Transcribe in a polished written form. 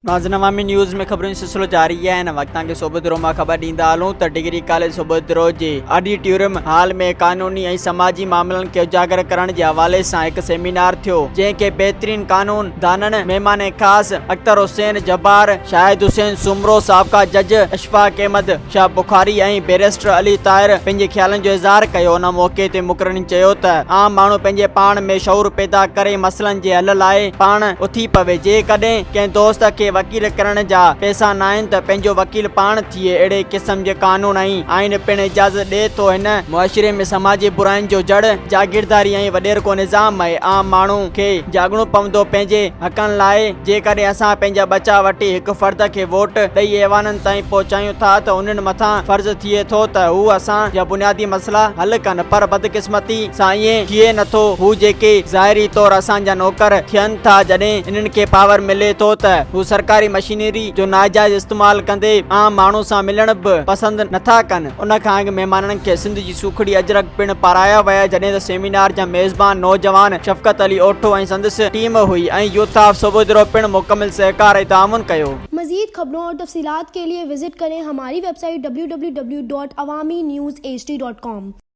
ناظرين عوامي نيوز ۾ خبرن جو سلسلو جاري آهي هن وقت توهان کي صوبودرو مان خبر ڏيندا هلون ته ڊگري ڪاليج صوبودرو جي آڊيٽوريم هال ۾ قانوني ۽ سماجي معاملن کي اجاگر ڪرڻ جي حوالي سان هڪ سيمينار ٿيو جنهن کي بهترين قانون دانن مهمان خاص اختر حسين جبار، شاهد حسين سومرو، سابقه جج اشفاق احمد شاهه بخاري ۽ بئريسٽر علي طاهر پنهنجي خيالن جو اظهار ڪيو ان موقعي تي مقررين چيو ته عام ماڻهو پنهنجي پاڻ ۾ شعور پيدا ڪري مسئلن جي حل لاء پاڻ اٿي پوي، جيڪڏهن ڪنهن دوست کي وڪيل ڪرڻ جا پئسا ناهن ته پنهنجو وڪيل پاڻ ٿئي، اهڙي قسم جي قانون ۽ آئين پڻ اجازت ڏئي ٿو، هن معاشري ۾ سماجي براين جو جڙ جاگيرداري ۽ وڏيرڪو نظام آهي، عام ماڻهو کي جاڳڻو پوندو پنهنجي حقن لاء، جيڪڏهن اسان پنهنجا ٻچا وٺي هڪ فرد کي ووٽ ڏئي ايوانن تائين پهچايون ٿا ته انهن مٿان فرض ٿئي ٿو ته هو اسان جا بنيادي مسئلا حل ڪن پر بدقسمتي سان ائين ٿئي نٿو، هو جيڪي ظاهري طور اسان جا نوڪر ٿين ٿا جڏهن انهن کي پاور ملي ٿو ته هو سرڪاري مشينري جو ناجائز استعمال ڪندي عام ماڻهو سان ملڻ به پسند نٿا ڪن. ان کان اڳ مهمانن کي سنڌ جي سوکڙي اجرڪ پڻ پارايا ويا جڏهن ته سيمينار جا ميزبان نوجوان شفقت علي اوٺو ۽ سندس ٽيم هئي ۽ يوٿ آف سوڀوديرو پڻ مڪمل سهڪار ۽ تعاون ڪيو. مزيد خبرون اور تفصيلات کے لئے وزٽ ڪرين ھماري web site www.awamiNewsHD.com.